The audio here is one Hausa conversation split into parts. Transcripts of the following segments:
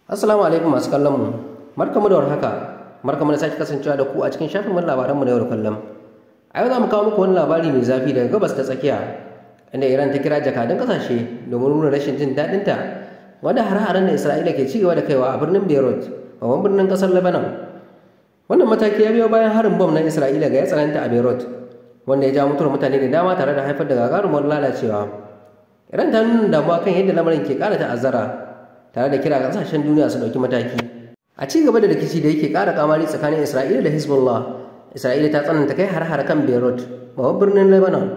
Assalamu alaikum masu kallon mu. Barkamu da warhaka. Barkamu da sake kasancewa da ku a cikin shafin labaranmu na yau da kullum. A yau za mu kawo muku wani labari mai zafi daga Gabas ta Tsakiya, inda Iran ta kira jakadun kasashe domin nuna rashin jin daɗinta wanda har-haren da Isra'ila ke ci gaba da kaiwa a birnin Beirut, babban birnin ƙasar Lebanon. Wannan mataki ya biyo bayan harin bom na Isra'ila ga ya tsananta a Beirut, wanda ya ja mutuwar mutane da dama tare da haifar da gagarumar lalacewa. Iran ta nuna damuwa kan yadda lamarin ke ƙara ta'azzara, tare da kira ga ƙasashen duniya su ɗauki mataki. A ci gaba da rikici da yake ƙara kamari tsakanin Isra'ila da Hezbollah, Isra'ila ta tsananta kai har-har kan Beirut, babban birnin Lebanon.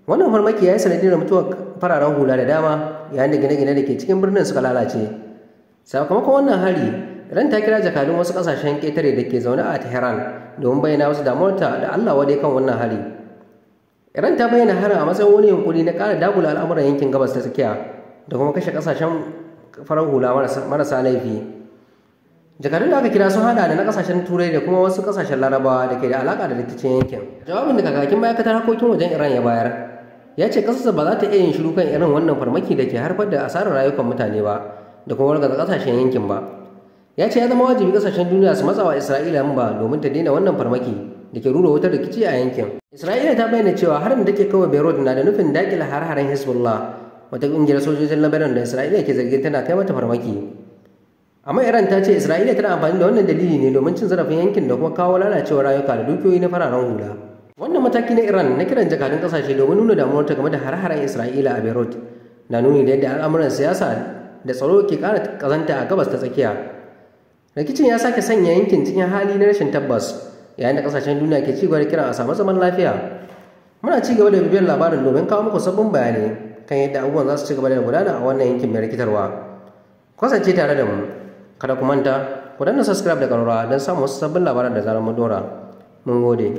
Wannan farmaki ya yi sanadiyar mutuwar fararen hula da dama yayin da gine-gine da ke cikin birnin suka lalace. Sakamakon wannan hari, Iran ta kira jakadun wasu ƙasashen ƙetare da ke zaune a Tehran domin bayyana wasu damuwarta da Allah wadai kan wannan hari. Iran ta bayyana harin a matsayin wani yunkuri na ƙara dagula al'amuran yankin Gabas ta Tsakiya da kuma kashe ƙasashen farar hula marasa laifi. Jakadun da aka kira sun hada da na kasashen Turai da kuma wasu kasashen Larabawa da ke da alaka da rikicin yankin. Jawabin da kakakin ma'aikatar harkokin wajen Iran ya bayar ya ce kasarsa ba za ta iya yin shiru kan irin wannan farmaki da ke haifar da asarar rayukan mutane ba da kuma wargaza kasashen yankin ba. Ya ce ya zama wajibi kasashen duniya su matsawa Isra'ila ba domin ta daina wannan farmaki da ke rura wutar rikici a yankin. Isra'ila ta bayyana cewa harin da take kawai Beirut na da nufin dakile har-haren Hezbollah, wata kungiyar sojojin Lebanon da Isra'ila ke zargin tana kai mata farmaki. Amma Iran ta ce Isra'ila tana amfani da wannan dalili ne domin cin zarafin yankin da kuma kawo lalacewar rayuka da dukiyoyi na fararen hula. Wannan mataki na Iran na kiran jakadun kasashe domin nuna damuwarta game da har-haren Isra'ila a Beirut na nuni da yadda al'amuran siyasa da tsaro ke ƙara kazanta a Gabas ta Tsakiya. Rikicin ya sake sanya yankin cikin hali na rashin tabbas yayin da kasashen duniya ke ci gaba da kiran a samu zaman lafiya. Muna ci gaba da bibiyar labarin domin kawo muku sabbin bayanai kan yadda abubuwan za su ci gaba da gudana a wannan yankin mai rikitarwa. Kasance tare da mu. Kada ku manta, ku danna subscribe da ƙararrawa don samun wasu sabbin labaran da zarar mun dora. Mun gode.